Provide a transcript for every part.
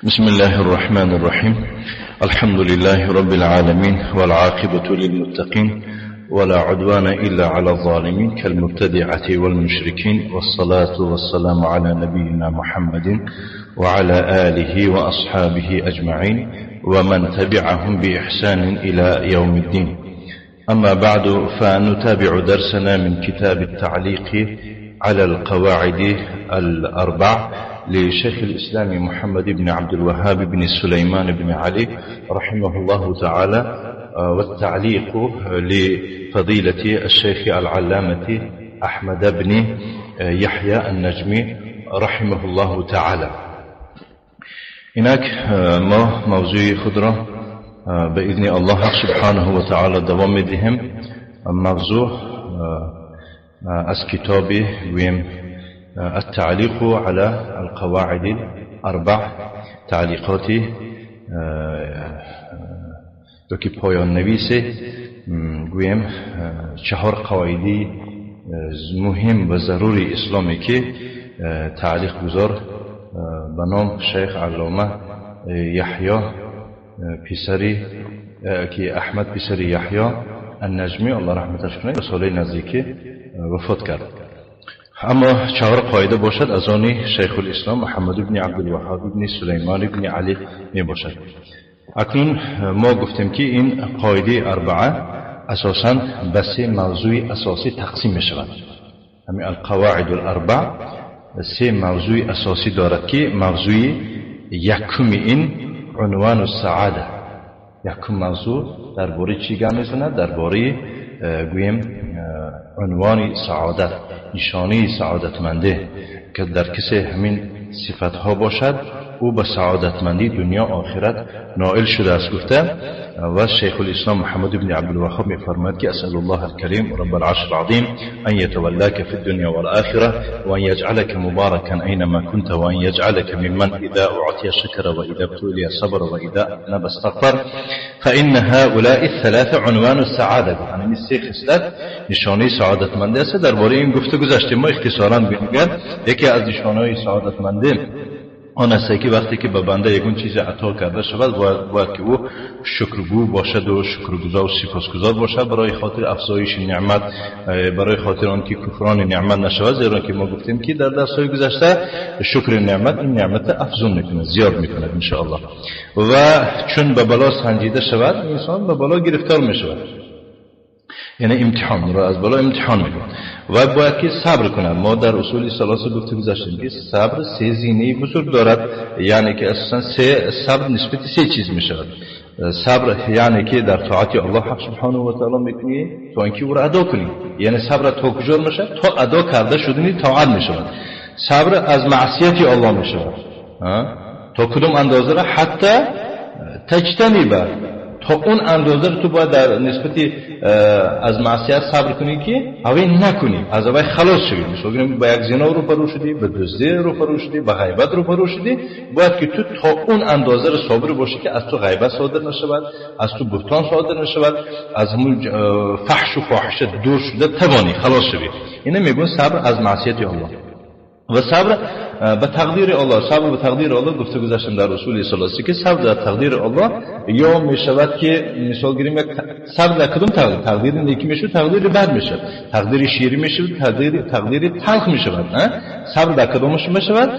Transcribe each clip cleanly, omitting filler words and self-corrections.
بسم الله الرحمن الرحيم. الحمد لله رب العالمين، والعاقبة للمتقين، ولا عدوان إلا على الظالمين كالمبتدعة والمشركين، والصلاة والسلام على نبينا محمد وعلى آله وأصحابه أجمعين ومن تبعهم بإحسان إلى يوم الدين. أما بعد، فنتابع درسنا من كتاب التعليق على القواعد الأربع لشيخ الإسلام محمد بن عبد الوهاب بن سليمان بن علي رحمه الله تعالى، والتعليق لفضيلة الشيخ العلامة أحمد بن يحيى النجمي رحمه الله تعالى. اینک ما موضوع خود را به اذن الله سبحانه و تعالی دوام می‌دهیم. موضوع از کتاب گویم التعليق على القواعد الأربع، تعلیقات که پایان نویس گویم چهار قواعدی مهم و ضروری اسلامی که تعلیق گذار به نام شیخ علامه یحیی پسری که احمد پسری یحیی النجمی الله رحمتش کنه سال نزدیکی وفات کرد. اما چهار قاعده باشد از آن شیخ الاسلام محمد بن عبدالوهاب بن سلیمان بن علی می باشد. اکنون ما گفتیم که این قاعده اربعه اساساً به سه موضوع اساسی تقسیم می شود. همین القواعد الاربع سه موضوع اساسی دارد که موضوع یکم این عنوان السعاده. یکم موضوع درباره چی گپ میزند؟ درباره گویم عنوان سعادت، نشانه سعادتمنده که در کسی همین صفتها باشد او به سعادتمندی دنیا آخرت نائل شده است گفته. و شیخ الاسلام محمد بن عبدالوهاب می‌فرماید که اسأل الله الكريم رب العرش العظيم أن يتولاك في الدنيا والآخرة وأن يجعلك مباركا أينما كنت وأن يجعلك ممن إذا أعطي شكر وإذا ابتلي صبر وإذا أذنب استغفر، فإن هؤلاء الثلاثة عنوان السعادة. یعنی سه خصلت نشانه سعادتمندی است. درباره این گفته گذشته ما اختصارا بگم یکی از نشانه‌های سعادتمندی آن است که وقتی که به بنده یکون چیز عطا کرده شود باید که او شکرگو باشد و شکرگزار و سپاسگزار باشد برای خاطر افزایش نعمت، برای خاطر آنکه کفران نعمت نشود، زیرا که ما گفتیم که در درس‌های گذشته شکر نعمت این نعمت افزون میکنه، زیاد میکنه ان شاء الله. و چون به بلا سنجیده شود انسان به بلا گرفتار میشود، یعنی امتحان را از بالا امتحان میکنه و باید که صبر کنند. ما در اصول ثلاثه گفته گذشتیم که صبر سه زینه بزرگ دارد، یعنی که اساسا سه صبر نسبت سه چیز میشود. صبر یعنی که در طاعت الله حق سبحانه و تعالی میکنی تا اینکه او را ادا کنی، یعنی صبر تا کجا میشود؟ تا ادا کرده شدنی طاعت میشود. صبر از معصیت الله میشود تا کدام اندازه را؟ حتی تجتنبه، تا اون اندازه رو تو باید در نسبت از معصیت صبر کنی که اوی نکنی، از اوی خلاص شوی. مثلا با یک زنا روبرو شدی، به دزدی روبرو شدی، به غیبت روبرو شدی، باید که تو تا اون اندازه رو صابر باشی که از تو غیبت صادر نشود، از تو بهتان صادر نشود، از همون فحش و فاحشه دور شده توانی خلاص شوی. اینه میگن صبر از معصیت الله. و صبر به تقدیر الله، صبر به تقدیر الله گفته گذشتم در اصول ثلاثه که صبر در تقدیر الله یا میشود که مثال گیریم یک صبر در کدام تقدیر؟ تقدیر نیکی میشود، تقدیر بد میشود، تقدیر شیری میشود، تقدیر تلخ میشود. صبر در کدامش میشود؟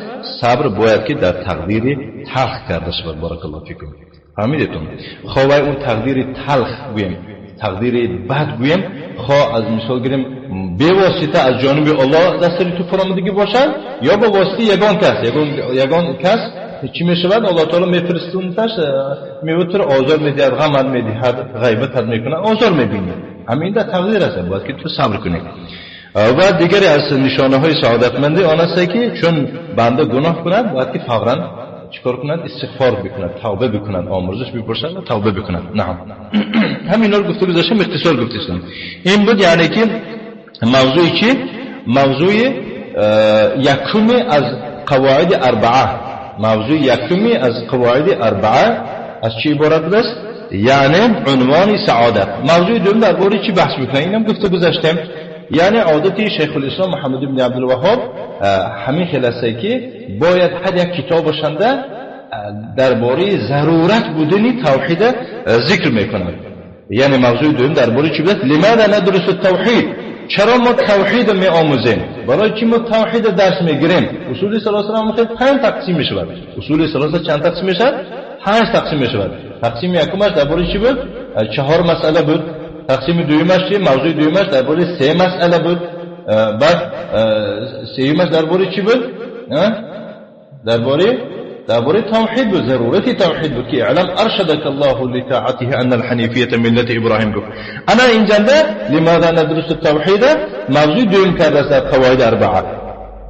صبر باید که در تقدیر تلخ کرده شود. بارک الله فیکم. فهمیدتون؟ خواه اون تقدیر تلخ گویم، تقدیر بد گویم، خواه از مثال گیریم به واسطه از جانب الله دستری تو فرامدگی باشد یا با واسطه یگان کس، یگان کس چی میشود؟ الله تعالی میفرستونتش، میوتر آزار میدهد، غمت میدهد، غیبتت میکنه، آزار میبینی. همین در تقدیر است، باید که تو صبر کنی. و دیگری از نشانه های سعادتمندی آن است که چون بنده گناه کند باید که فوراً چیکار کنند؟ استغفار بکنند، توبه بکنند، آمرزش بپرسند و توبه بکنند. نعم. همینا رو گفته گذاشتم، اختصار گفتم. این بود یعنی که موضوعی چی؟ موضوع یکمی از قواعد اربعه. موضوع یکمی از قواعد اربعه از چی عبارت است؟ یعنی عنوان سعادت. موضوع دوم درباره چی بحث میکنه؟ اینم گفته گذاشتم. یعنی عادتی شیخ الاسلام محمد بن عبدالوهاب همین خلاصه که باید هر یک کتاب باشنده درباره ضرورت بودن توحید ذکر میکند. یعنی موضوع دوم درباره چی بود؟ لماذا ندرس التوحید؟ چرا ما توحید می آموزیم؟ برای چی ما توحید درس میگیریم؟ اصول ثلاثه هم خیلی 5 تقسیم میشود. اصول ثلاثه چند تقسیم میشود؟ 5 تقسیم میشود. تقسیم یکمش درباره چی بود؟ 4 مسئله بود. تقسیم دومش چی؟ موضوع دومش درباره 3 مسئله بود. بعد سیمش درباره چی بود؟ درباره توحید بود، ضرورت توحید بود که اعلم ارشدك الله لطاعته ان الحنیفیه ملت ابراهیم گفت. انا اینجا لماذا ندرس التوحید موضوع دوم کرده است در قواعد اربعه.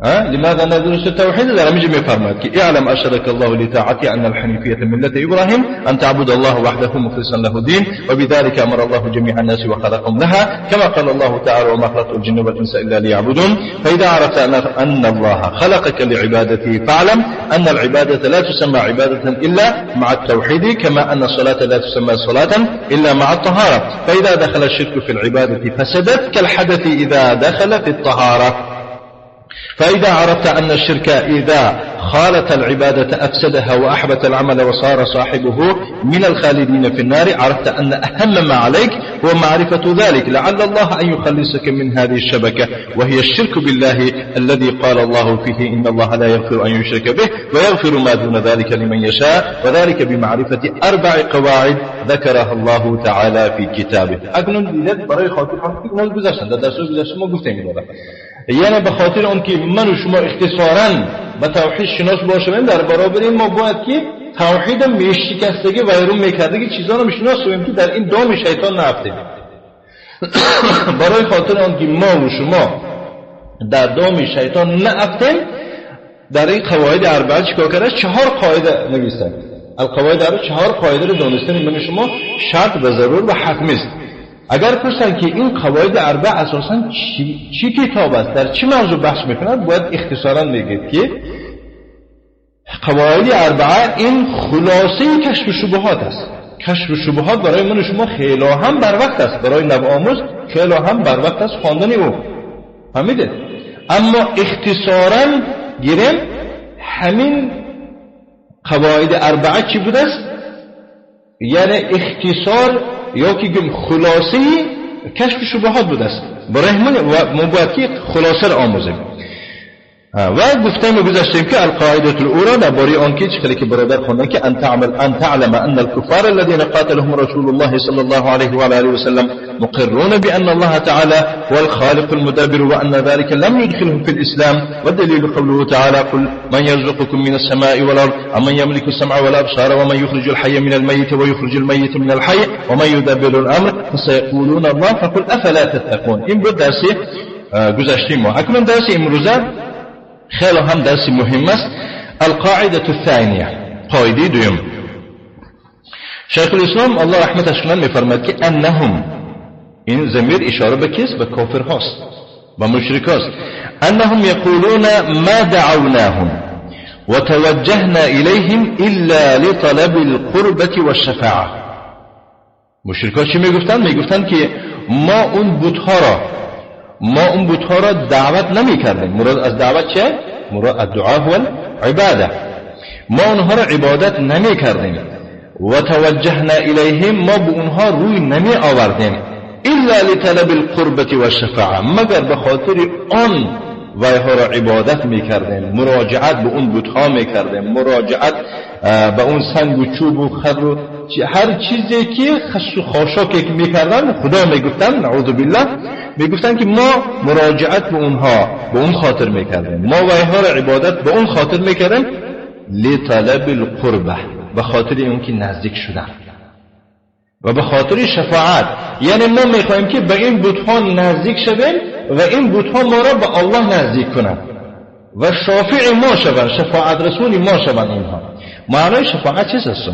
لماذا ندرس التوحيد؟ در همینجا میفرماید که اعلم ارشدك الله لطاعته ان الحنيفية ملة ابراهيم ان تعبد الله وحده مخلصا له الدين وبذلك امر الله جميع الناس وخلقهم لها كما قال الله تعالى وما خلقت الجن والانس الا ليعبدون. فاذا عرفت ان الله خلقك لعبادته فاعلم ان العبادة لا تسمى عبادة الا مع التوحيد كما ان الصلاة لا تسمى صلاة الا مع الطهارة. فاذا دخل الشرك في العبادة فسدت كالحدث اذا دخل في الطهارة. فإذا عرفت أن الشرك إذا خالط العبادة أفسدها وأحبط العمل وصار صاحبه من الخالدين في النار، عرفت أن أهم ما عليك هو معرفة ذلك لعل الله أن يخلصك من هذه الشبكة وهي الشرك بالله الذي قال الله فيه إن الله لا يغفر أن يشرك به ويغفر ما دون ذلك لمن يشاء، وذلك بمعرفة 4 قواعد ذكرها الله تعالى في كتابه. اکنون دیدید برای خاطر اینا گذشتن در درس گذشته ما گفتیم اینا، یعنی به خاطر اون که من و شما اختصاراً به توحید شناس باشیم در برابر این ما باید که توحید میشکستگی ویرون میکردگی چیزا رو میشناسیم که در این دام شیطان نفتیم. برای خاطر آن که ما و شما در دام شیطان نفتیم در این قواعد اربعه چیکار کرده؟ 4 قاعده نویسن. القواعد اربعه 4 قاعده رو دانستن من و شما شرط و ضرور و حتمی است. اگر پرسن که این قواعد اربعه اساساً چی کتاب است، در چی موضوع بحث میکنند، باید اختصاراً بگید که قواعد اربعه این خلاصه کشف شبهات است. کشف شبهات برای من و شما خیلی هم بر وقت است، برای نوآموز خیلی هم بر وقت است خواندن او، فهمیده؟ اما اختصاراً گیریم همین قواعد اربعه چی بوده است؟ یعنی اختصار یا که گم خلاصه کشف شبهات بوده است. برای همین ما باید که خلاصه را آموزیم. و گفتیم و گذشتیم که القاعده الاولى درباره آن که چه که برادر خوندن که ان تعلم ان الكفار الذين قاتلهم رسول الله صلى الله عليه وعلى اله وسلم مقرون بان الله تعالى هو الخالق المدبر وان ذلك لم يدخلهم في الاسلام، والدليل قوله تعالى قل من يرزقكم من السماء والارض امن يملك السمع والابصار ومن يخرج الحي من الميت ويخرج الميت من الحي ومن يدبر الامر فسيقولون الله فقل افلا تتقون. این بود درس گذشتیم ما. اکنون درس امروزه خیلی هم درس مهم است. القاعده الثانیه، قاعده دوم. شیخ الاسلام الله رحمتش کنه میفرماید که انهم، این ضمیر اشاره به کیست؟ به کافر هاست، به مشرک هاست. انهم یقولون ما دعوناهم وتوجهنا الیهم الا لطلب القربة والشفاعه. مشرک ها چی میگفتن؟ میگفتن که ما اون بتها را دعوت نمی کردیم. مراد از دعوت چه؟ مراد از دعا هو العباده. ما اونها را عبادت نمی کردیم. و توجهنا الیهم، ما به اونها روی نمی آوردیم. الا لطلب القربة والشفاعه، مگر به خاطر آن ویها را عبادت می کردیم، مراجعت به اون بتها می کردیم، مراجعت به اون سنگ و چوب و خر و هر چیزی که خس و خاشاک که میکردن خدا میگفتن، نعوذ بالله، میگفتن که ما مراجعت به اونها به اون خاطر میکردیم، ما ویها را عبادت به اون خاطر میکردیم. لطلب القربه، به خاطر اون که نزدیک شدن و به خاطر شفاعت، یعنی ما میخواهیم که به این بتها نزدیک شویم و این بتها ما را به الله نزدیک کنند و شافع ما شوند، شفاعت رسول ما شوند. اینها معنای شفاعت چیست؟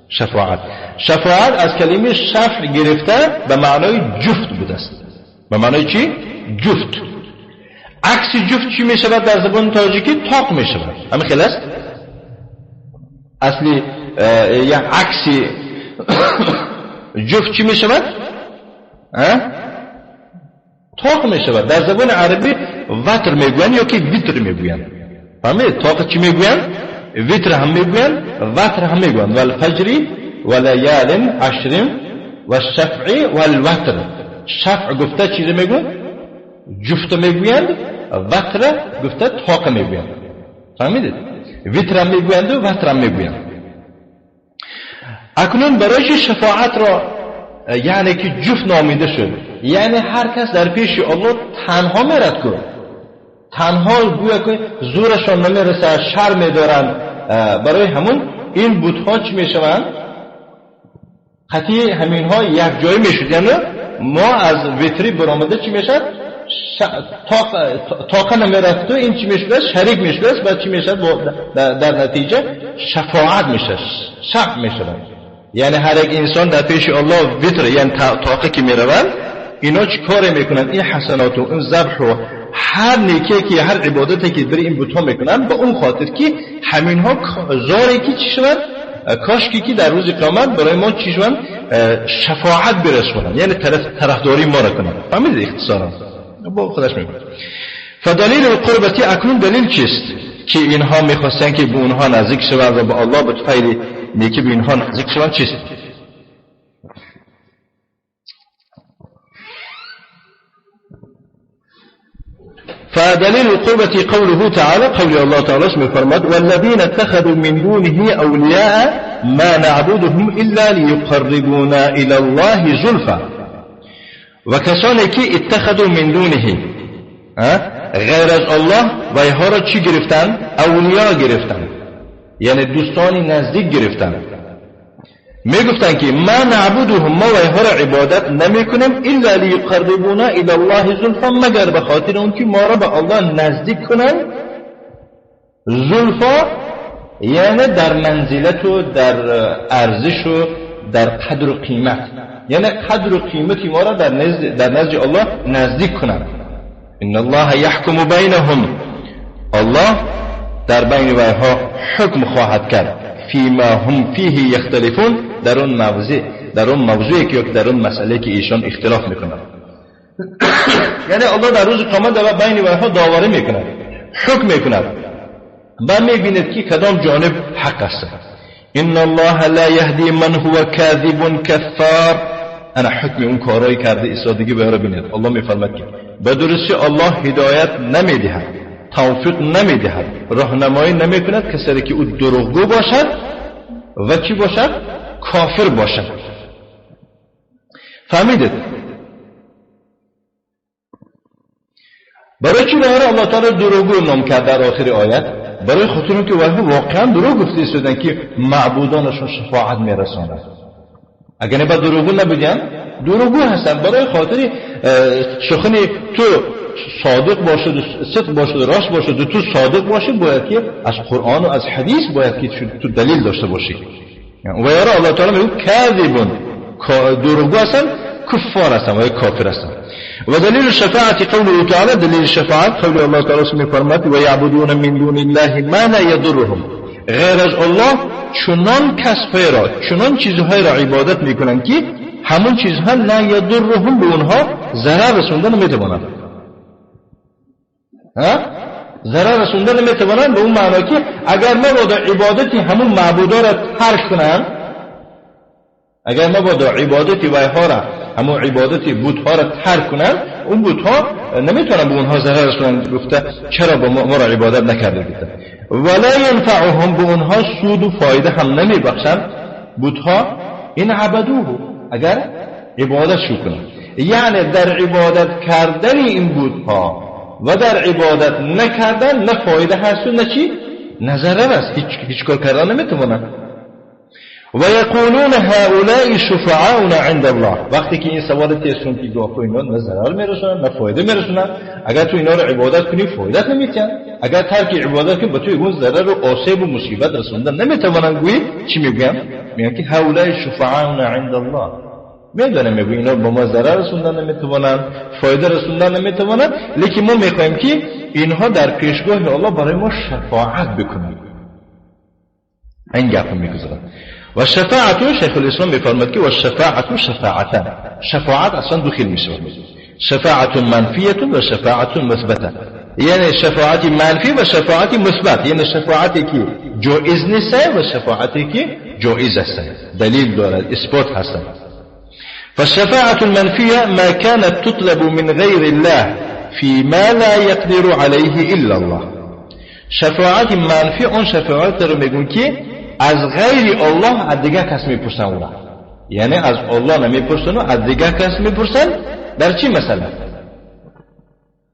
شفاعت، شفاعت از کلمه شفع گرفته به معنای جفت بوده است. به معنای چی؟ جفت. عکس جفت چی می شود در زبان تاجیکی؟ تاق می شود. همین خیلی است؟ اصلی یا عکس جفت چی می شود؟ تاق می شود. در زبان عربی وتر می گویند یا که ویتر می گویند. فهمید؟ تاق چی می گویند؟ وتر هم میگویند، وتر هم میگویند. والفجر وليال عشر والشفع والوتر. شفع گفته چیز میگویند؟ جفت میگویند. وتر گفته تاق میگویند. فهمیدید؟ وتر هم میگویند و وتر هم میگویند. اکنون برای شفاعت را یعنی که جفت نامیده شد، یعنی هر کس در پیش الله تنها میرد که تنها گویا که زورشان نمیرسه، شرم دارند. برای همون این بت‌ها چی میشوند؟ قطعی همینها یک جایی میشد. یعنی ما از وتری برآمده چی میشد؟ طاقه نمیرفت و این چی میشد؟ شریک میشد و چی میشد؟ در نتیجه شفاعت میشد، شفع میشد. یعنی هر یک انسان در پیش الله وتر یعنی طاقه که میروند، اینا چی کار میکنند؟ این حسنات و این ذبح و هر نیکی که هر عبادتی که برای این بت‌ها میکنند، به اون خاطر که همینها زاری که چی شوند؟ کاشکی که در روز قیامت برای ما چی شوند؟ شفاعت برسونند، یعنی طرفداری ما را کنند. فهمیدید اختصارا با خودش میگه. فدلیل القربتی، اکنون دلیل چیست که اینها میخواستند که به اونها نزدیک شوند و به الله به طفیل نیکی به اینها نزدیک شوند چیست؟ فدليل القربة قوله تعالى، قول الله تعالى اسمه فرماد والذين اتخذوا من دونه أولياء ما نعبدهم إلا ليقربونا إلى الله زلفى. وكسانی که اتخذوا من دونه غیر از الله و اینها را چی گرفتن؟ اولیا گرفتن، یعنی دوستانی نزدیک گرفتن. میگفتن که ما نعبدهم، ما و اینها را عبادت نمیکنیم الا لیقربونا الی الله زلفا، مگر به خاطر اون که ما را به الله نزدیک کنن. زلفا یعنی در منزلت و در ارزش و در قدر و قیمت، یعنی قدر و قیمت ما را در نزد الله نزدیک کنن. ان الله یحکم بینهم، الله در بین ویها حکم خواهد کرد. فیما هم فیه یختلفون، در اون موضوع، در اون موضوعی که در اون مسئله که ایشان اختلاف میکنند. یعنی الله در روز قیامت در بین ویها داوری میکند، حکم میکند و میبیند که کدام جانب حق است. ان الله لا یهدی من هو کاذب کفار. انا حکم اون کارایی کرده ایستادگی به را ببینید. الله میفرماد که به درستی الله هدایت نمیدهد، توفیق نمیدهد، راهنمایی نمیکند کسی که او دروغگو باشد و چی باشد؟ کافر باشد. فهمیدید؟ برای چی برای الله تعالی دروغگو نام کرد در آخر آیت؟ برای خاطر اینکه واقعا دروغ گفته ایستادن که معبودانشون شفاعت میرساند. اگر نه با دروغگو نبودن، دروغگو هستن. برای خاطر سخن تو صادق باشد، صدق باشد، راست باشد، تو صادق باشی، باید که از قرآن و از حدیث باید که تو دلیل داشته باشی. و یارا الله تعالی میگه کاذبون، دروغگو هستن، کفار هستن و کافر هستن. و دلیل شفاعت قوله تعالی، دلیل شفاعت قول الله تعالی میفرماد و یعبدون من دون الله ما لا یضرهم. غیر از الله چنان کسبی را، چنان چیزهایی را عبادت میکنن که همون چیزها لا یضرهم، به اونها ضرر رسوندن نمیتوانند. ضرر رسوندن نمیتوانند به اون معنا که اگر مبادا عبادتی همون معبودا را ترک کنند، اگر مبادا عبادتی ویها را، همون عبادتی بت‌ها را ترک کنند، اون بت‌ها نمیتونن به اونها ضرر رسونند. گفته چرا با ما را عبادت نکرده؟ گفته ولا ینفعهم، به اونها سود و فایده هم نمیبخشند بت‌ها. این عبدوه، اگر عبادت شو کنند، یعنی در عبادت کردن این بت‌ها و در عبادت نکردن نه فایده هست و نه چی؟ نه ضرر است. هیچ کار کردن نمیتوانند. و یقولون هؤلاء شفعاؤنا عند الله. وقتی که این سوال تیستون که گفت اینا نه ضرر میرسونن نه فایده میرسونن، اگر تو اینا رو عبادت کنی فایده نمیتن، اگر ترک عبادت کنی به تو اون ضرر و آسیب و مصیبت رسوندن نمیتوانن. گویی چی میگن؟ میگن که هؤلاء شفعاؤنا عند الله. میدونم میگه اینا با ما ضرر رسوندن نمیتوانن، فایده رسوندن نمیتوانن، لیکن ما میخوایم که اینها در پیشگاه الله برای ما شفاعت بکنن. این گپ میگذارن. و شفاعت، شیخ الاسلام میفرماد که و شفاعت شفاعتان، شفاعت اصلا دو خیل میشه، شفاعت منفیه و شفاعت مثبته. یعنی شفاعت منفی و شفاعت مثبت، یعنی شفاعتی که جایز نیست و شفاعتی که جایز است، دلیل دارد، اثبات هست. فالشفاعة المنفية ما كانت تطلب من غير الله فيما لا يقدر عليه إلا الله. شفاعت منفی اون شفاعت رو میگون که از غیر الله از دیگه کس میپرسن او را، یعنی از الله نمیپرسن و از دیگه کس میپرسن. در چی مسئله؟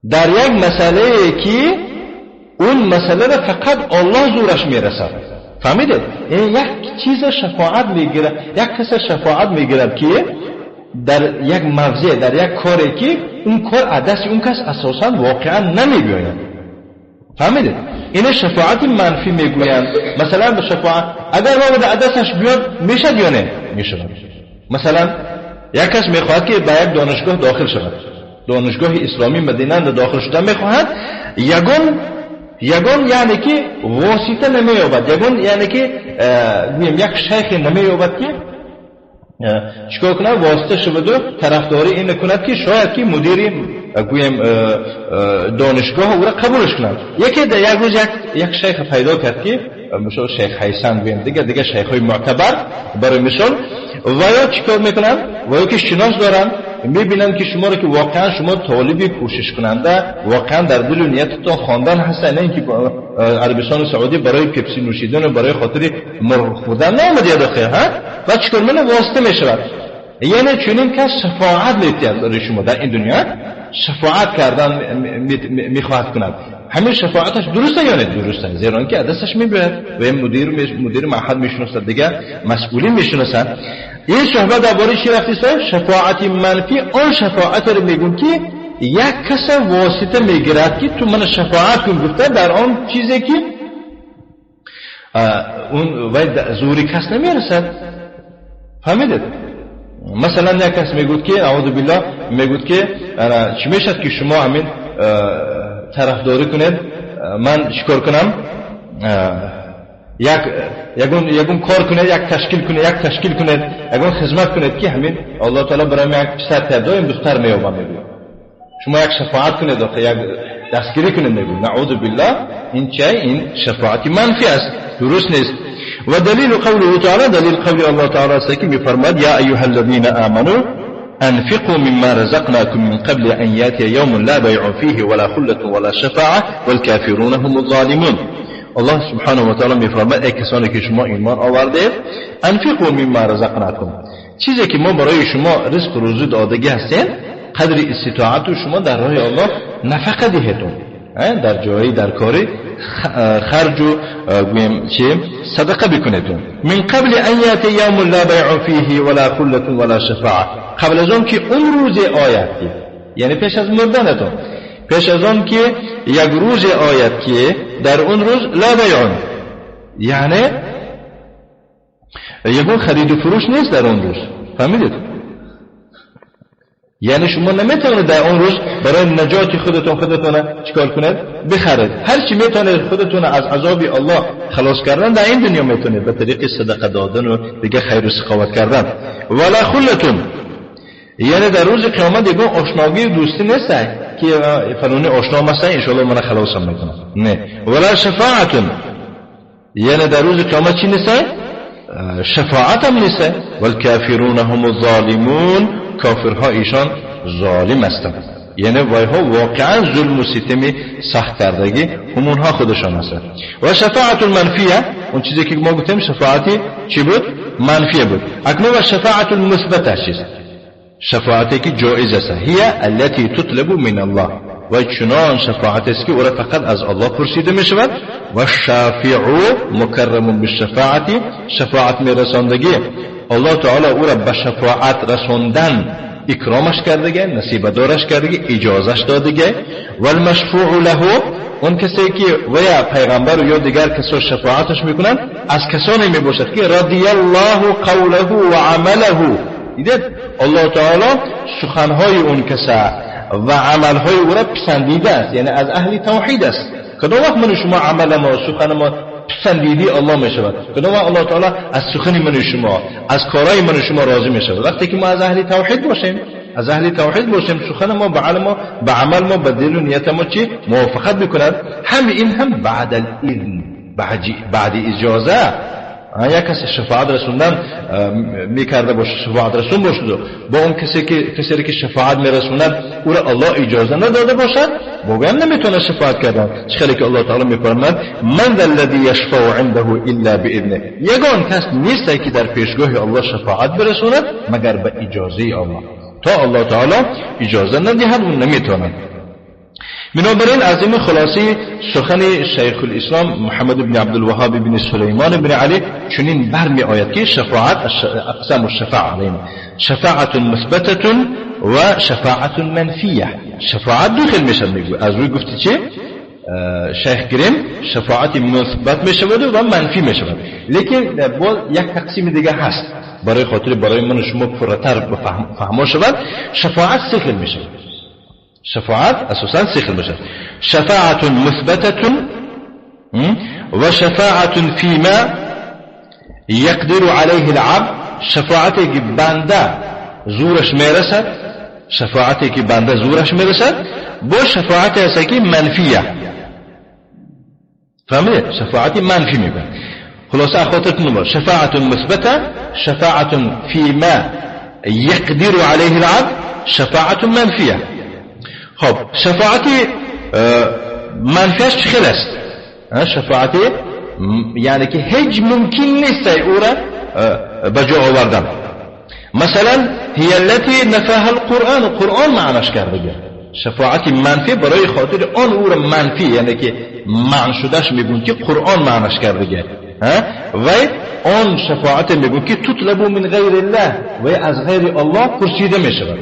در یک مسئله که اون مسئله را فقط الله زورش میرسد. فهمیدید؟ یعنی یک چیز شفاعت میگیره، یک کس شفاعت میگیرد که در یک موضع، در یک کاری که اون کار از دست اون کس اساسا واقعا نمیبیاید. فهمیدید؟ اینه شفاعت منفی میگویند. مثلا به شفاعت اگر وارد دستش بیاد میشد یا نه؟ میشد. مثلا یک کس میخواهد که به یک دانشگاه داخل شود، دانشگاه اسلامی مدینه داخل شده میخواهد، یگان یعنی که واسطه نمییابد، یگان یعنی که یک شیخ نمییابد که چیکار کنه، واسطه شود و طرفداری این کند که شاید که مدیر گویم دانشگاه او را قبولش کند. یکی در یک روز یک شیخ پیدا کرد که مثلا شیخ حسن گویم دیگه شیخ های معتبر برای مثال، و یا چیکار میکنن و یا که شناس دارن، میبینن که شما رو که واقعا شما طالبی کوشش کننده، واقعا در دل و نیتتون خواندن هست، نه اینکه عربستان سعودی برای پپسی نوشیدن و برای خاطر مرغ خوردن نامدید آخه ها. و چیکار میکنه؟ واسطه میشود. یعنی چنین کس شفاعت میتید برای شما در این دنیا، شفاعت کردن میخواهد کند. همین شفاعتش درسته یا نه؟ درسته، زیرا که دستش میبرد و مدیر معهد میشناسد، دیگه مسئولین میشناسند. این صحبت درباره چی رفتی؟ شفاعت منفی آن شفاعت رو میگون که یک کس واسطه میگیرد که تو من شفاعت کن گفته در آن چیزی که اون و زوری کس نمیرسد. فهمیدید؟ مثلا یک کس میگود که اعوذ بالله، میگود که چی میشد که شما همین طرفداری کنید، من چیکار کنم، یگون کار کنید، یک تشکیل کنید، یگون خدمت کنید که همین الله تعالی برای من یک پسر تدایم دختر میابم میگوید. شما یک شفاعت کنید، یک دستگیری کنید، میگوید نعوذ بالله. این چه؟ این شفاعت منفی است، درست نیست. و دلیل قوله تعالی، دلیل قول الله تعالی است که میفرماد یا ایها الذین آمنوا أنفقوا مما رزقناكم من قبل أن يأتي يوم لا بيع فيه ولا خلة ولا شفاعة والكافرون هم الظالمون. الله سبحانه و تعالی میفرماید ای کسانی که شما ایمان آوردید، انفقوا مما رزقناکم، چیزی که ما برای شما رزق روزی دادگی هستیم، قدر استطاعت شما در راه الله نفقه دهیدون، در جایی در کاری خرج و گویم چه صدقه بکنیدون. من قبل ان یاتی یوم لا بیع فیه ولا خلة ولا شفاعه، قبل از اون که اون روز آید، یعنی پیش از مردنتون، پیش از اون که یک روز آید که در اون روز لا بیع، یعنی یکون خرید و فروش نیست در اون روز. فهمیدید؟ یعنی شما نمیتونید در اون روز برای نجات خودتون چیکار کنید؟ بخرید. هر چی میتونید خودتون از عذاب الله خلاص کردن در این دنیا میتونید به طریق صدقه دادن و دیگه خیر و سخاوت کردن. ولا خلتون، یعنی در روز قیامت دیگه آشنایی دوستی نیست که فلانی آشنا مثلا ان شاء الله من خلاصم میکنه، نه. ولا شفاعتون، یعنی در روز قیامت چی نیست؟ شفاعت هم نیست. والکافرون هم الظالمون، کافرها ایشان ظالم هستند، یعنی وایها واقعا ظلم و ستم سخت کردگی همونها خودشان هستند. و شفاعت المنفیه، اون چیزی که ما گفتیم شفاعتی چی بود؟ منفیه بود. اکنون و شفاعت المثبته چیست؟ شفاعتی که جایز است، هي التي تطلب من الله، و چنان شفاعت است که او را فقط از الله پرسیده می شود. و شافع مکرم بالشفاعت، شفاعت می رساندگی الله تعالی او را به شفاعت رساندن اکرامش کردگه، نصیب دارش کردگه، اجازش دادگه. و المشفوع له، اون کسی که و یا پیغمبر و یا دیگر کسا شفاعتش میکنن از کسانی میباشد که رضی الله قوله و عمله، دیدید الله تعالی سخنهای اون کسا و عملهای او را پسندیده است، یعنی از اهل توحید است. کدام وقت من شما عمل ما سخن ما پسندیدی الله می شود، کدام وقت الله تعالی از سخن من شما از کارهای من شما راضی می شود؟ وقتی که ما از اهل توحید باشیم، از اهل توحید باشیم، سخن ما به عمل ما به عمل ما به دل و نیت ما چی موافقت میکند. هم این هم بعد الاذن، بعد اجازه یک کسی شفاعت رسوندن میکرده باشه، شفاعت رسون باشد، با اون کسی که شفاعت میرسوند او را الله اجازه نداده باشد، با هم نمیتونه شفاعت کردن. چه که الله تعالی میفرماید من ذا الذی یشفع عنده الا باذنه، یگان کس نیست که در پیشگاه الله شفاعت برسوند مگر به اجازه الله. تا الله تعالی اجازه ندهد اون نمیتونه. بنابراین از این خلاصه سخن شیخ الاسلام محمد بن عبدالوهاب بن سلیمان بن علی چنین برمی آید که شفاعت اقسام الشفاعه علینا شفاعة مثبتة و شفاعة منفیه. شفاعت دو خیل میشد میگو از روی گفتی چه شیخ گریم شفاعت مثبت میشود و منفی میشود، لیکن باز یک تقسیم دیگه هست برای خاطر برای من شما پرتر فهما شود. شفاعت سه خیل میشود، شفاعت اساسا سه خیل میشود: شفاعة مثبتة و شفاعة فيما يقدر عليه العبد، شفاعتی که بنده زورش میرسد، شفاعتی که بنده زورش میرسد، با شفاعت هست که منفیه. فهمیده؟ شفاعت منفی میگن. خلاصه خاطرتون باشه: شفاعة مثبتة، شفاعة فيما يقدر عليه العبد، شفاعة منفیه. خب شفاعت منفیش چه خیل است؟ شفاعت یعنی که هیچ ممکن نیست او را به جا آوردن. مثلا هي التي نفاها القرآن، قرآن معناش کرده. شفاعت منفی برای خاطر آن او را منفی یعنی که معنی شدهش میگون که قرآن معناش کرده. و آن شفاعت میگون که تطلب من غیر الله، و از غیر الله پرسیده میشود.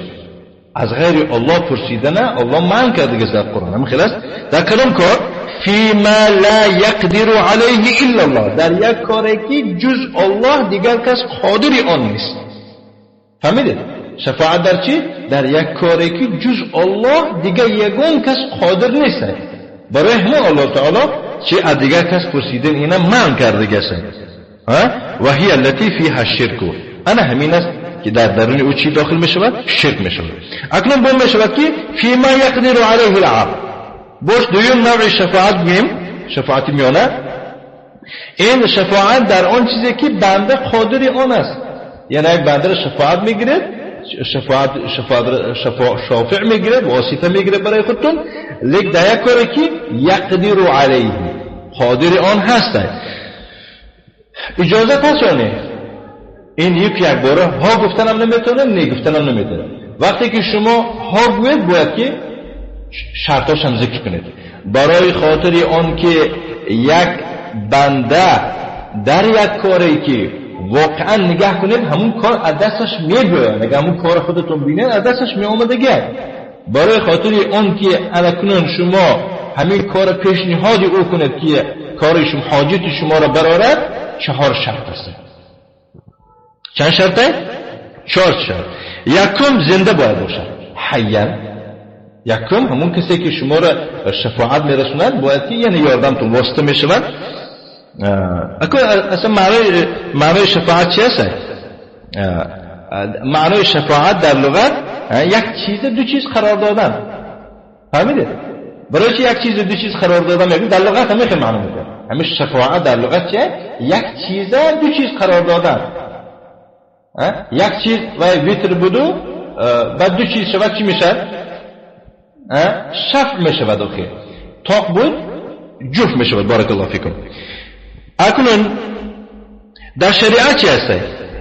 از غیر الله پرسیدن الله منع کرده در قرآن. همین خلاص در کدام کار؟ فيما لا يقدر عليه الا الله، در یک کاری که جز الله دیگر کس قادر آن نیست. فهمیدید؟ شفاعت در چی؟ در یک کاری که جز الله دیگر یگان کس قادر نیست. برای همون الله تعالی چه از دیگر کس پرسیدن اینا منع کرده است. و هي التي فيها الشرك، انا همین است که در درون او چی داخل می شود؟ شرک می شود. اکنون بون می شود که فيما يقدر عليه العبد. باش دویم نوع شفاعت گوییم، شفاعت میانه. این شفاعت در آن چیزی که بنده قادر آن است، یعنی یک بنده را شفاعت میگیرد، شافع میگیرد، واسطه میگیرد برای خودتون، لیک در یک کاری که یقدر علیه، قادر آن هست. اجازه هست یا نه؟ این یک باره ها گفتنم نمیتونه، نه گفتنم نمیتونه. وقتی که شما ها گوید باید که شرطاش هم ذکر کنید، برای خاطر آن که یک بنده در یک کاری که واقعا نگاه کنید همون کار از دستش میباید، اگه همون کار خودتون بینید از دستش میآمدگی. برای خاطر آن که اکنون شما همین کار پیشنهادی او کنید که کار شما حاجت شما را برآورد، 4 شرط است. چند شرطه؟ 4 شرط. یکم زنده باید باشد، حیا. یکم همون کسی که شما را شفاعت میرسوند باید که یعنی یاردمتون واسطه میشود. اصلا معنای شفاعت چی است؟ معنای شفاعت در لغت یک چیز دو چیز قرار دادن. فهمیدید؟ برای چی یک چیز دو چیز قرار دادن میگن؟ در لغت همین خیلی معنی میده. همین شفاعت در لغت چیه؟ یک چیز دو چیز قرار دادن. یک چیز و ویتر بودو بعد دو چیز شود چی میشد؟ شفع میشود. آخه طاق بود جفت میشود. بارک الله فیکم. اکنون در شریعت چی هست؟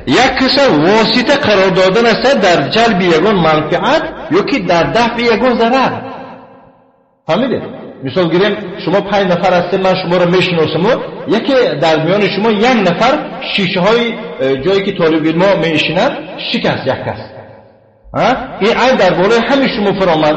یک کس واسطه قرار دادن است در جلب یگان منفعت یا که در دفع یگان ضرر. فهمیدید؟ مثال گیریم شما 5 نفر هستید، من شما را میشناسم و یکی در میان شما یک نفر شیشه های جایی که طالب علما میشینند شکست یک کس. این عین در بالای همین شما فرامد.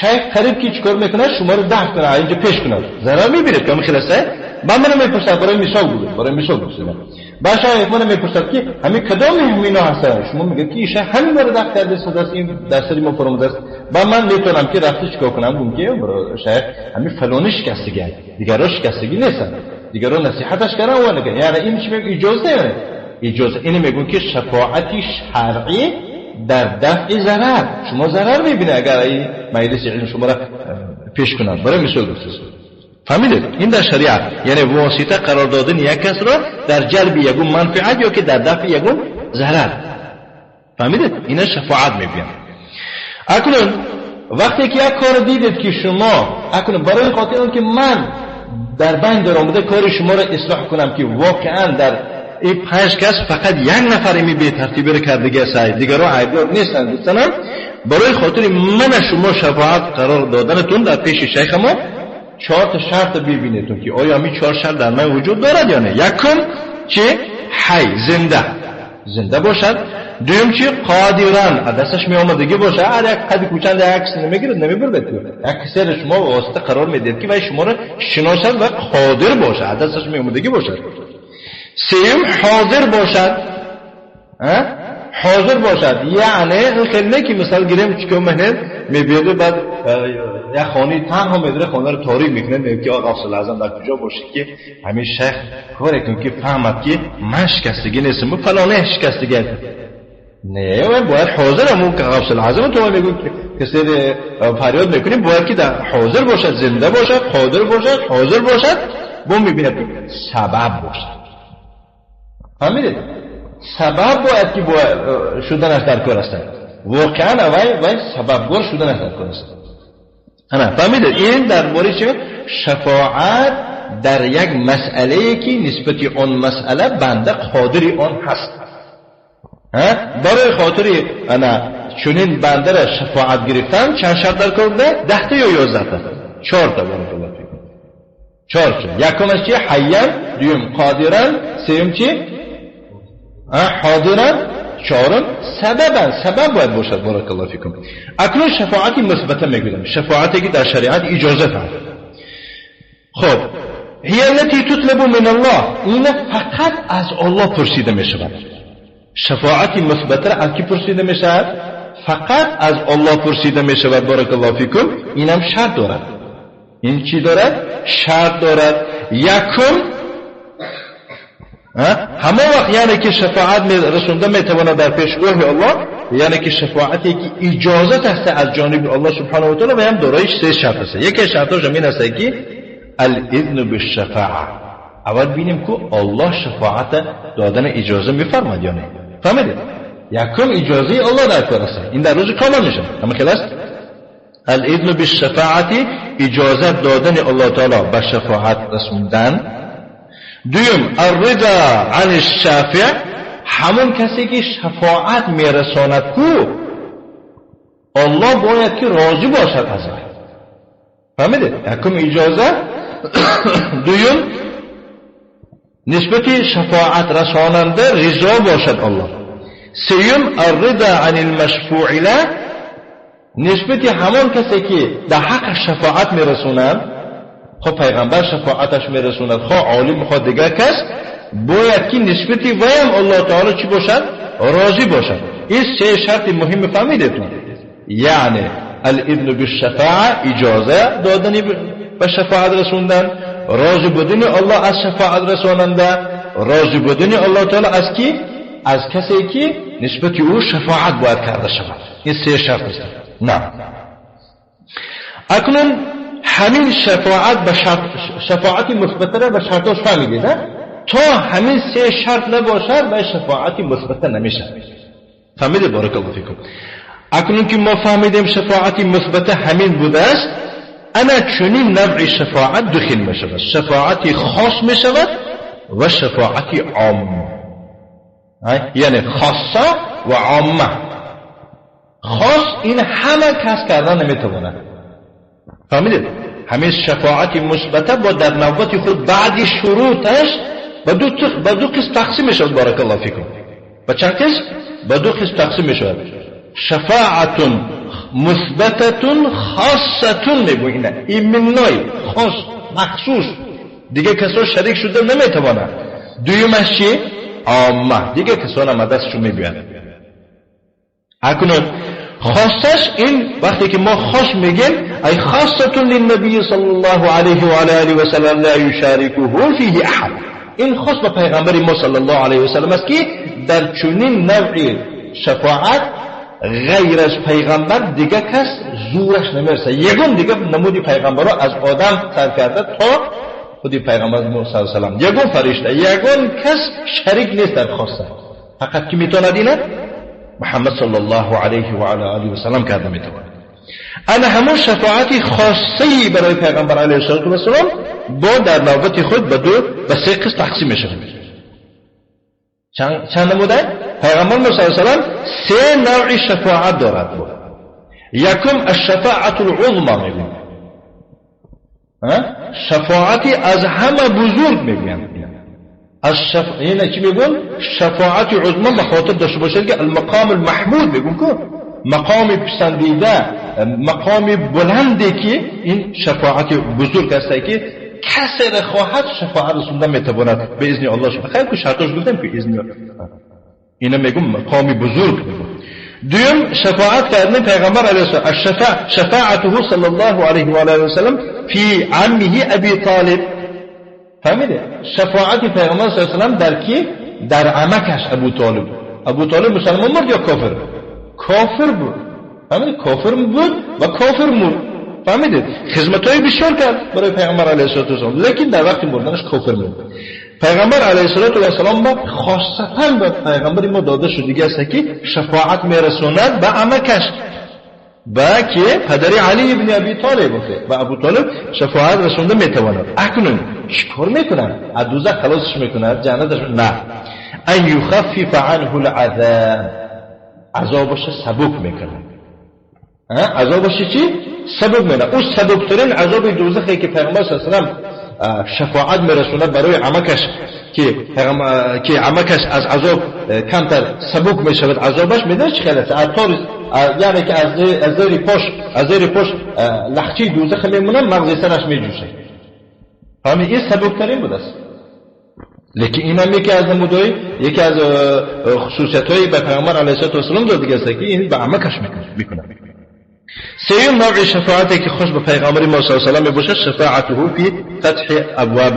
شیخ قریب که چیکار میکنه؟ شما رو دفع کنه، اینجا پیش کنه، ضرر میبینید که همین خلاصه. من میپرسم برای مثال بود، برای مثال گفتم. بعد شیخ من میپرسد که همین کدام همینا هستن؟ شما میگید که ایشان همین رو دفع کرده است، این در سری ما فرامد است. بعد من میتونم که رفته چیکار کنم؟ بگم که برای شیخ همین فلانی شکستگی، دیگرا شکستگی نیستن، دیگرا نصیحتش کردن و نگه. یعنی این چی میگه؟ اجازه، یعنی اجازه. اینو میگن که شفاعتی شرعی در دفع ضرر. شما ضرر میبینه اگر این مجلس علم شما را پیش کنند. برای مثال گفته. فهمیدید؟ این در شریعت یعنی واسطه قرار دادن یک کس را در جلب یگون منفعت یا که در دفع یگون ضرر. فهمیدید؟ اینا شفاعت میگن. اکنون وقتی که یک کار دیدید که شما اکنون برای خاطر اون که من در بین در آمده کار شما را اصلاح کنم که واقعا در این 5 کس فقط یک نفر می به ترتیبی را کردگی است، دیگران عیبدار نیستند دوستانم، برای خاطر من شما شفاعت قرار دادنتون در پیش شیخ ما 4 تا شرط ببینیدتون که آیا می 4 شرط در من وجود دارد یا نه. یکم چه؟ حی، زنده، زنده باشد. دوم چی؟ قادران، دستش می آمدگی باشه. هر یک قد کوچند یک کسی نمیگیرد نمیبرد، یک کسی را شما واسطه قرار میدید که وای شما را شناسد و قادر باشه، دستش می آمدگی باشد. سوم حاضر باشد، حاضر باشد، یعنی خیلی نه که مثال گیریم چیکار مهنه میبیده بعد یک خانه تنها میداره، خانه رو تاریک میکنه، میگه که آقا غوث الاعظم در کجا باشه که همین شیخ کار کن که فهمد که من شکستگی نیستم و فلانه شکستگی. نه، باید حاضر همون که غوث الاعظم تو میگو که کسی فریاد میکنیم باید که در حاضر باشد، زنده باشد، قادر باشد، حاضر باشد، بو میبیند که سبب باشد. فهمیدید؟ سبب باید که شدنش در کار است. واقعا وای سببگار شدنش در کار است. انا فهمیدید؟ این در مورد چه؟ شفاعت در یک مسئله که نسبت آن مسئله بنده قادری آن هست. برای خاطر انا چنین بنده را شفاعت گرفتن چند شرط در کار بوده؟ 10 تا یا 11 تا؟ 4 تا. بارک الله فیکم. 4 تا. یکمش چه؟ حیان، دوم قادران، سوم چه؟ حاضران، چهارم سببا، سبب باید باشد. بارک الله فیکم. اکنون شفاعتی مثبته میگویم، شفاعتی که در شریعت اجازه هست. خب هي التي تطلب من الله، این فقط از الله پرسیده میشود. شفاعتی مثبته از کی پرسیده میشود؟ فقط از الله پرسیده میشود. بارک الله فیکم. اینم شرط دارد. این چی دارد؟ شرط دارد. یکم همه وقت یعنی که شفاعت رسونده میتواند در پیشگاه الله، یعنی که شفاعتی که اجازت هست از جانب الله سبحانه و تعالی و هم دارایش 3 شرط هست. یکی شرطش این است که الاذن بالشفاعه. اول بینیم که الله شفاعت دادن اجازه میفرماد یا نه. فهمیدید؟ یکم اجازه الله در کار است، این در روز کامل میشه. اما خلاص الاذن بالشفاعه، اجازه دادن الله تعالی به شفاعت رسوندن. دوم الرضا عن الشافع، همون کسی که شفاعت میرساند کو الله باید که راضی باشد از وی. فهمیدید؟ یکم اجازه، دوم نسبت شفاعت رساننده رضا باشد الله. سوم الرضا عن المشفوع له، نسبت همون کسی که در حق شفاعت میرسونند، خب پیغمبر شفاعتش میرسوند، خواه عالم خواه دیگر کس، باید که نسبت ویم الله تعالی چی باشد؟ راضی باشد. این 3 شرط مهم فهمیدتون، یعنی الاذن بالشفاعه، اجازه دادن به شفاعت رسوندن، راضی بودن الله از شفاعت رساننده، راضی بودن الله تعالی از کی؟ از کسی که نسبت او شفاعت باید کرده شود. این 3 شرط است. نه اکنون همین شفاعت به شرط، شفاعت مثبته را به شرطاش فهمیدید، تا همین 3 شرط نباشد به شفاعت مثبته نمیشه. فهمیدید؟ بارک الله فیکم. اکنون که ما فهمیدیم شفاعت مثبته همین بوده است، انا چنین نوع شفاعت دخیل میشود، شفاعت خاص میشود و شفاعت عام، یعنی خاصه و عامه. خاص این همه کس کردن نمیتواند. فهمیدید؟ همین شفاعت مثبته با در نوبت خود بعد شروطش به دو قسم تقسیم میشود. بارک الله فیکم. به چند قسم؟ به 2 قسم تقسیم میشود. شفاعت مثبتة خاصة میگوین، این منای خاص مخصوص، دیگه کسا شریک شده نمیتواند. دویمش چی؟ عامه، دیگه کسان هم دستشون میبیند. اکنون خاصش این وقتی که ما خاص میگیم، ای خاصة للنبی صلی الله علیه و آله و سلم لا یشارکه فیه احد. این خاص به پیغمبر ما صلی الله علیه و سلم است که در چنین نوع شفاعت غیر از پیغمبر دیگه کس زورش نمیرسه. یگون دیگه نمودی پیغمبرا از آدم سر کرده تا خودی پیغمبر صلی الله علیه و سلم، یگون فرشته، یگون کس شریک نیست در خواسته. فقط کی میتواند اینه؟ محمد صلی الله علیه و علی آله و سلم کرده میتواند. انا همون شفاعت خاصی برای پیغمبر علیه الصلاة والسلام با در نوبت خود به دو به سه قسم تقسیم میشه. چند نموده؟ پیغمبر صلی الله علیه و سلم سه نوع شفاعت دارد. یکم الشفاعت العظما میگویند، شفاعتی از همه بزرگ میگویند. اینه چی میگون؟ شفاعت عظما به خاطر داشته باشد که المقام المحمود میگون که مقام پسندیده، مقام بلندی که این شفاعت بزرگ است که کسی را خواهد شفاعت رسوندن میتواند به اذن الله سبحانه. خیلی که شرطش گفتم که اذن اینا میگم مقام بزرگ میگم. دوم شفاعت کردن پیغمبر علیه السلام، شفاعته صلی الله علیه و آله و سلم فی عمه ابی طالب. فهمیده؟ شفاعت پیغمبر صلی الله علیه و سلم در کی؟ در عمکش ابو طالب. ابو طالب مسلمان مرد یا کافر؟ کافر بود. فهمیده؟ کافر بود و کافر مرد. فهمیده؟ خدمت‌های بسیار کرد برای پیغمبر علیه السلام، لیکن در وقت مردنش کافر مرد. پیغمبر علیه السلام با خاصتا به پیغمبر ما داده شد دیگه است که شفاعت میرسوند به عمکش، به که پدر علی ابن ابی طالب باشه و ابو طالب شفاعت رسونده میتواند. اکنون چیکار میکنند؟ از دوزخ خلاصش میکند؟ جنتش؟ نه. ان یخفف عنه العذاب، عذابش سبک میکنه. عذابش چی؟ سبک میکنه. او سبکترین عذاب دوزخی که پیغمبر صلی الله علیه و سلم شفاعت میرسوند برای عمکش که عمکش از عذاب کمتر سبک میشود عذابش، میدونی چی خیلی است؟ یعنی که از زیر پاش لخچی دوزخ میمونه، مغز سرش میجوشه. فهمی؟ این سبکترین بود است. لیکن این هم یکی از نمودهای، یکی از خصوصیت‌های به پیغمبر علیه السلام داد دیگه است که این به عمکش میکنه. سیوم نوع شفاعتی که خوش به پیغمبر ما صلی الله علیه و سلم میباشد، شفاعته فی فتح ابواب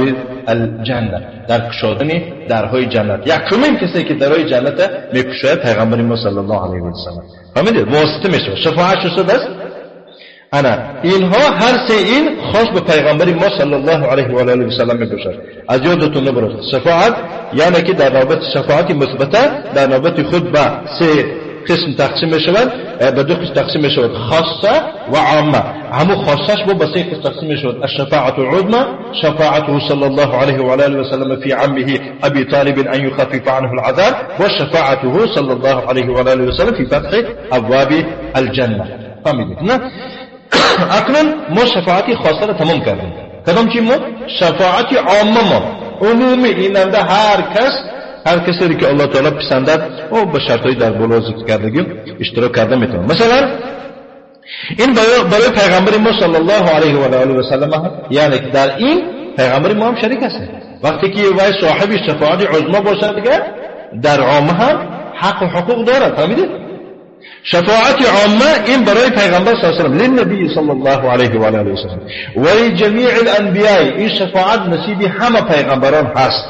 الجنه، در گشادن درهای جنت. یکمین کسی که درهای جنت میکشاید پیغمبر ما صلی الله علیه و سلم. فهمیدید؟ واسطه میشه شفاعت شده است. انا اینها هر سه این خاص به پیغمبر ما صلی الله علیه و آله و سلم میباشد. از یادتون نبرد شفاعت یعنی که در نوبت شفاعت مثبته در نوبت خود به سه قسم تقسیم میشود، به دو قسم تقسیم میشود، خاصه و عامه. همو خاصش با به سه قسم تقسیم میشود: الشفاعة العظمى شفاعته صلى الله عليه وعلى آله وسلم في عمه أبي طالب أن يخفف عنه العذاب، وشفاعته صلى الله عليه وعلى آله وسلم في فتح أبواب الجنة. فهمیدید نه؟ اکنون ما شفاعتی خاصه را تمام کردیم. کدام چی ما؟ شفاعت عامه ما، عمومی، ایننده هر کس، هر کسی که الله تعالی پسندد او به شرطهای در بالا ذکر کردگی اشتراک کرده میتونه. مثلا این برای پیغمبر ما صلی الله علیه و آله و سلم، یعنی که در این پیغمبر ما هم شریک است. وقتی که وای صاحب شفاعت عظما باشد دیگه در عامه هم حق و حقوق دارد. فهمیدید؟ شفاعت عامه این برای پیغمبر صلی الله علیه و سلم، للنبی صلی الله علیه و آله و سلم و جمیع الانبیاء، این شفاعت نصیب همه پیغمبران هست،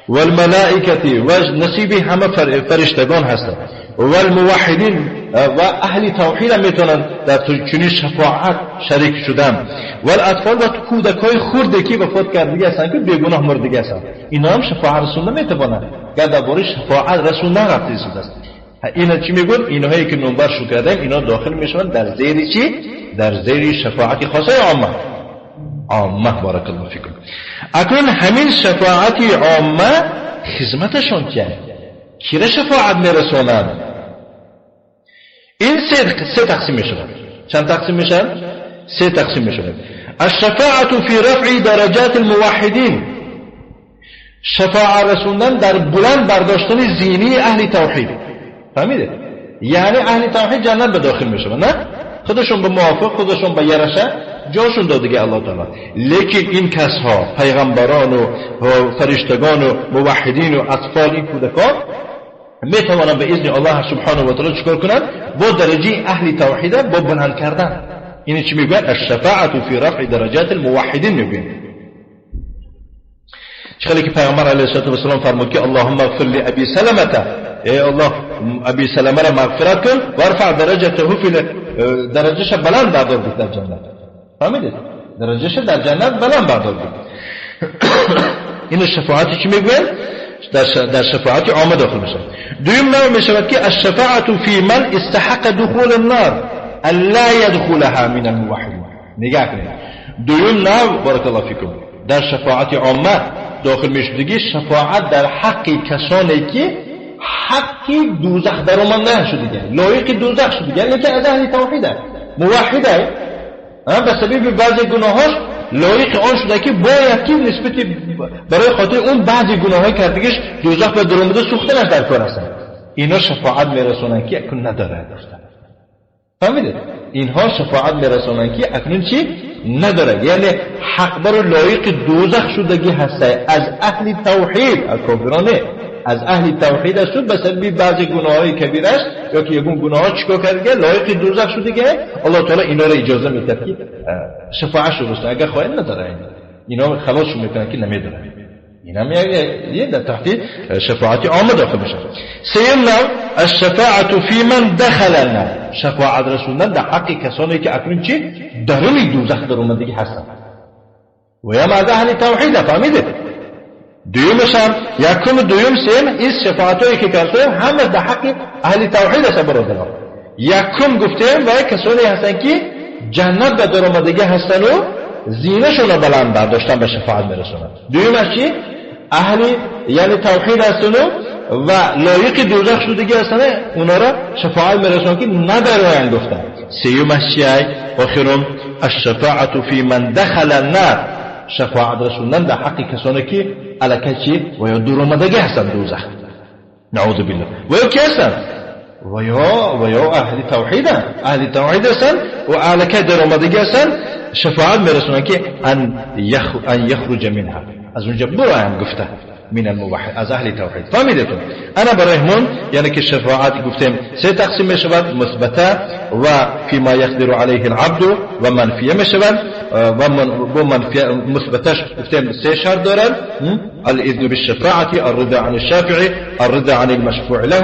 والملائکه و نصیب همه فرشتگان هستند، والموحدین و اهل توحید هم میتونن در چنین شفاعت شریک شدن، والاطفال و کودکای خرده که وفات کردگی هستند که بیگناه مردگی هستند، اینا هم شفاعت رسونده میتوانند. که درباره شفاعت رسوندن رفته شده است. اینا چی میگن؟ اینهایی که نمبر شو کردیم اینا داخل میشوند در زیر چی؟ در زیر شفاعت خاصه عامه. عامه بارک الله فیکم. اکنون همین شفاعت عامه خدمتشون چیه؟ کی را شفاعت میرسونند؟ این سه تقسیم میشود. چند تقسیم میشن؟ سه تقسیم میشود. الشفاعة فی رفع درجات الموحدین، شفاعت رسوندن در بلند برداشتن زینی اهل توحید. فهمیده؟ یعنی اهل توحید جنت به داخل میشوند، نه؟ خودشون به موافق، خودشون به یرشه جاشون داد دیگه الله تعالی. لیکن این کسها، پیغمبران و فرشتگان و موحدین و اطفال، این کودکان میتوانند به اذن الله سبحانه و تعالی چیکار کنند؟ با درجه اهل توحید با بلند کردن. اینی چی میگوین؟ الشفاعة فی رفع درجات الموحدین میگوین. چخلی که پیغمبر علیه الصلاة والسلام فرمود که اللهم اغفر لابی سلمة ای الله ابی سلمه را مغفرت کن و ارفع درجته فی درجهش بلند بردار بود در جنت. فهمیدید؟ درجهش در جنت بلند بردار بود. اینو شفاعتی چی میگوین؟ در شفاعت عامه داخل میشه. دویم نوع میشود که الشفاعت فی من استحق دخول النار الا يدخلها من الموحدین. نگاه کنید، دویم نوع بارک الله فیکم در شفاعت عامه داخل میشدگی شفاعت در حق کسانی که حق دوزخ در آمده شده، لایق دوزخ شده، لیکن از اهل توحیده، موحده، به سبب بعضی گناهاش لایق آن شده که باید که نسبت برای خاطر اون بعضی گناه‌های کردگیش دوزخ به در آمده سوختنش در کار هستن. اینا شفاعت میرسونن که اکنون نداره. فهمیدید؟ اینها شفاعت میرسونن که اکنون چی؟ نداره، یعنی حق بر لایق دوزخ شدگی هسته از اهل توحید، از کافرانه، از اهل توحید است، به سبب بعضی گناه‌های کبیرش یا که یکون گناه‌ها چیکار کرده لایق دوزخ شده، الله تعالی اینا را اجازه میده که شفاعت شده. اگر خواهی نداره اینا خلاص میکنن که نمیداره. اینا میگه در تحت شفاعت عامه داخل میشه. سوم نوع الشفاعت فی من دخل النار، شفاعت رسوندن در حق کسانی که اکنون چی درون دوزخ در اومدگی هستن و یا از اهل توحید. فهمیدید؟ دویمش هم یکم دویم سیم این شفاعتایی که کردیم همه در حق اهل توحید است برادران. یکم گفتیم و کسانی هستن که جنت به در آمدگی هستن و زینشون رو بلند برداشتن به شفاعت میرسونن. دویمش چی؟ اهل یعنی توحید هستن و لایق دوزخ شدگی هستن، اونا را شفاعت میرسونن که ندارن گفتن. سیومش چیه؟ آخرم الشفاعت فی من دخل النار، شفاعت رسوندن در حق کسانی که الکی چی و یا دور آمدگی هستن دوزخ، نعوذ بالله، و یا کی هستن؟ و یا اهل توحیدن، اهل توحید هستن و الکی در آمدگی هستن، شفاعت میرسونن که ان یخرج منها، از اونجا برایم گفته من الموحد، از اهل توحید. فهمیدتون؟ انا برای همون یعنی که شفاعت گفتیم سه تقسیم میشود، مثبته و فيما يقدر عليه العبد و منفیه میشود. و با منفیه مثبتش گفتیم سه شرط دارد: الاذن بالشفاعة، الرضا عن الشافع، الرضا عن المشفوع له.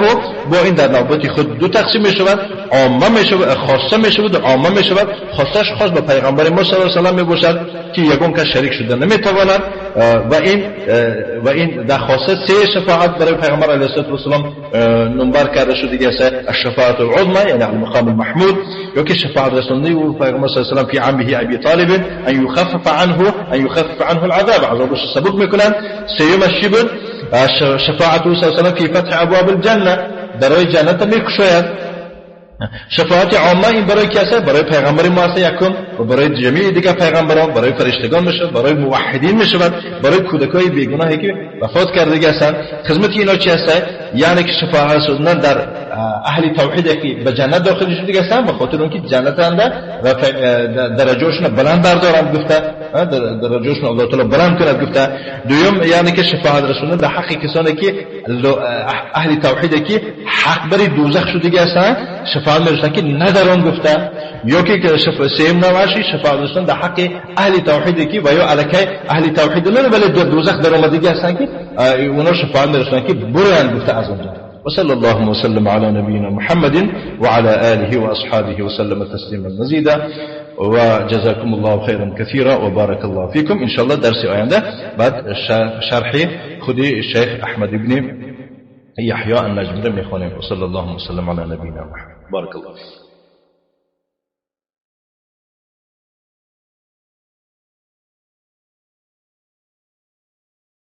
با این در نوبت خود دو تقسیم میشود، عامه میشود، خاصه میشود، عامه میشود. خاصش خاص به پیغمبر ما صلی الله علیه و سلم میباشد که یگان کس شریک شده نمیتواند، و این در خاصه سه شفاعت برای پیغمبر علیه الصلاة والسلام نمبر کرده شده دیگه، الشفاعت العظمى یعنی المقام المحمود، یا که شفاعت رسوندی و پیغمبر صلی الله علیه و سلم فی عمه ابی طالب ان یخفف عنه العذاب، عذابش سبک میکنن. سیومش چی بود؟ شفاعت او صلی الله علیه و سلم فی فتح ابواب الجنه، برای جنت میکشاید. شفاعت عامه این برای کی است؟ برای پیغمبر ما است یکم، و برای جمیع دیگر پیغمبران، برای فرشتگان میشود، برای موحدین میشود، برای کودکای بیگناهی که وفات کرده هستند. خدمت اینا چی است؟ یعنی که شفاعت رسوندن در اهل توحید که به جنت داخل شده هستند، به خاطر اونکه جنت اند و درجهشون بلند بردارند گفته، درجهشون الله تعالی بلند کند گفته. دوم یعنی که شفاعت رسوندن در حق کسانی که اهل توحید که حق بر دوزخ شده هستند، شفاعت میرسن که ندارن گفته. یا که سیم نوعشی شفاعت رسوندن در حق اهل توحید که و یا الکی اهل توحید نه ولی در دوزخ در آمدگی هستند که اونا شفاعت میرسن که برن گفته از اونجا. وصلى الله وسلم على نبينا محمد وعلى آله وأصحابه وسلم تسليما مزيدا، وجزاكم الله خيرا كثيرا وبارك الله فيكم. إن شاء الله درس آینده بعد شرح خودی الشيخ أحمد بن يحيى النجم میخوانیم. وصلى الله وسلم على نبينا محمد. بارك الله فيكم.